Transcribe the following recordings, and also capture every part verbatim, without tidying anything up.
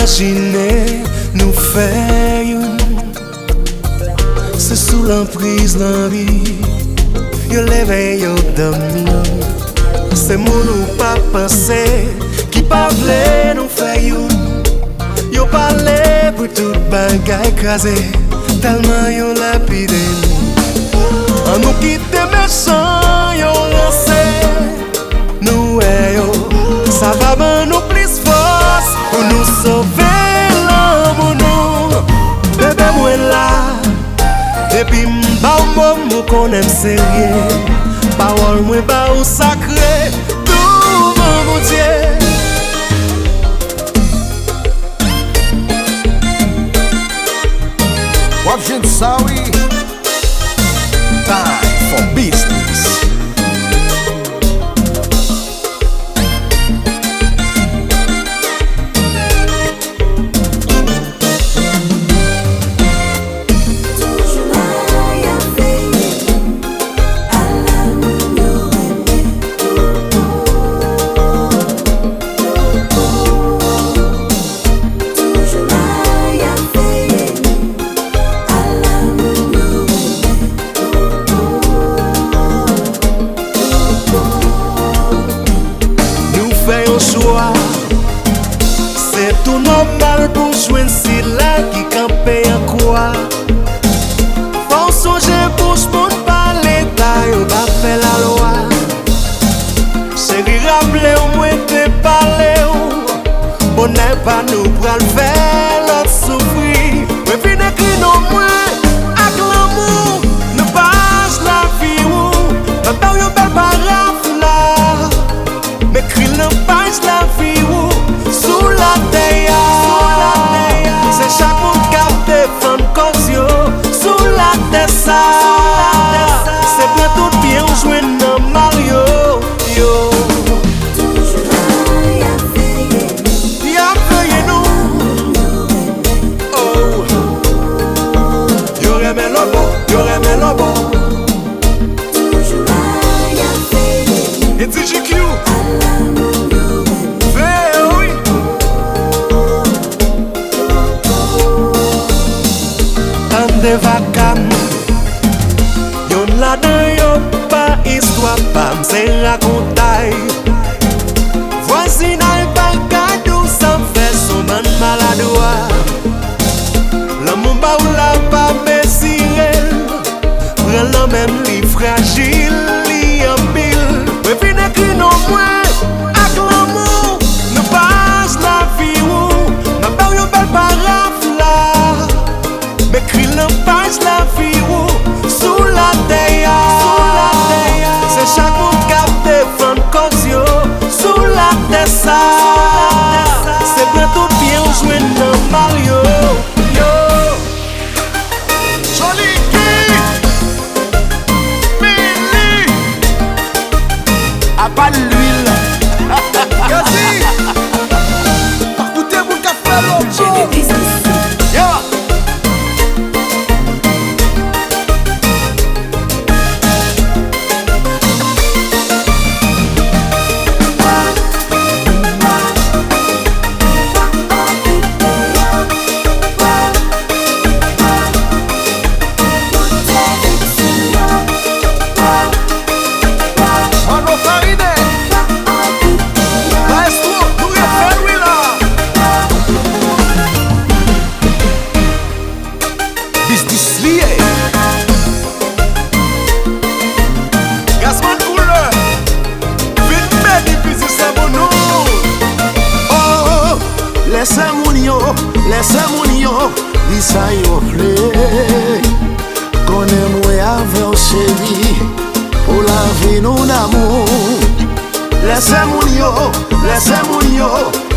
Imajine nou fè youn. Se sou lanpriz lanvi yo leve yo dòmi. Se moun ou pa panse ki pa vle nou fè youn. Yo pale pou tout bagay kraze, tèlman yo lapide nou. Annou kite mechan yo ranse. Nou wè yo, sa va ban nou plis fòs pou nou sove lanmou nou. Bebe, mwen la, depi m ba w mo m, ou konnen m serye. Pawòl mwen ba ou sakre douvan Bondye. W ap jwenn sa, wi. Time for business. Nou fè yon chwa, se tou nòmal pou jwenn sila ki kanpe an kwa. Fò w sonje bouch moun pa leta, yo pa fè lalwa. Cheri, raple w mwen te pale w. Bonè pa nou pral fè lòt soufri. Mwen vin ekri non mwen ak lanmou nan paj lavi w. M ap ba w yon bèl paraf la. M ekri l nan paj lavi w sou latè a. Se chak moun k ap defann kòz yo sou latè sa. Se pran tout byen w jwenn nan mal yo. Yo. Toujou la, y ap veye nou. Y ap veye nou. Oh. Yo renmen lobo, yo renmen lobo. Toujou la, y ap veye nou. E D J Q. Ala moun yo renmen. Veye, wi. Tande vaka m. Yonn ladan yo pa istwa pa m, se rakontay. Vwazinay pa ka di w sa m fè, s on bann maladwa. Lanmou ba w la pa mezire l. Pran l nan men m, li frajil, li anpil. Mwen vin ekri non mwen ak lanmou nan paj lavi w. M ap ba w yon bèl paraf la. M ekri l nan paj lavi w sou latè a. Se chak moun k ap defann kòz yo sou latè sa. Se pran tout byen w jwenn nan mal yo. Yo. Joliki. Mili. Apa lwil. Gazi. Pa koute moun k ap fè lòt. Yo. Mano Faride. Maestro, nou refè l wi la. Biznis li ye. Gazman koulè. Vin beni biznis la pou nou. Oh, oh, oh. Lèse moun yo, lèse moun yo di sa yo vle. Konnen mwen avè w cheri, pou lavi nou damou. Lèse moun yo, lèse moun yo,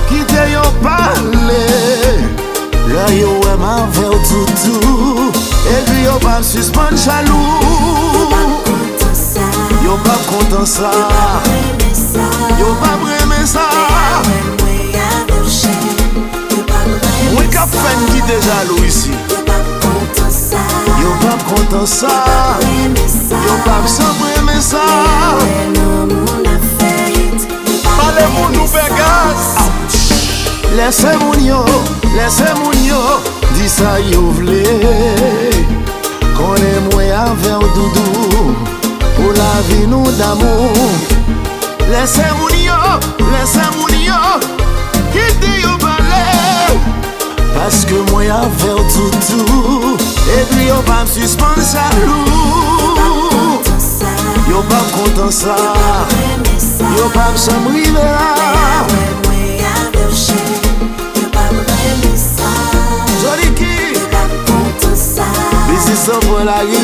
kite yo pale. Lè yo wè m avè w toutou, epi yo p ap sispann jalou. Yo p ap kontan sa. Yo p ap renmen sa. Mwen k ap fè n kite jalou isi. Yo p ap kontan sa. Yo p ap janm renmen sa. Pale moun nou fè gaz. Lèse moun yo, lèse moun yo di sa yo vle. Konnen mwen avè w, doudou, pou lavi nou damou. Lèse moun yo, lèse moun yo kite yo pale. Paske mwen avè w, toutou, epi yo p ap sispann jalou. Yo p ap kontan sa. Yo p ap janm rive la. Joliki, Biznis an pran lari,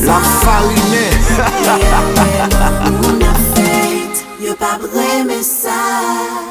l ap farinen. Yo p ap renmen sa.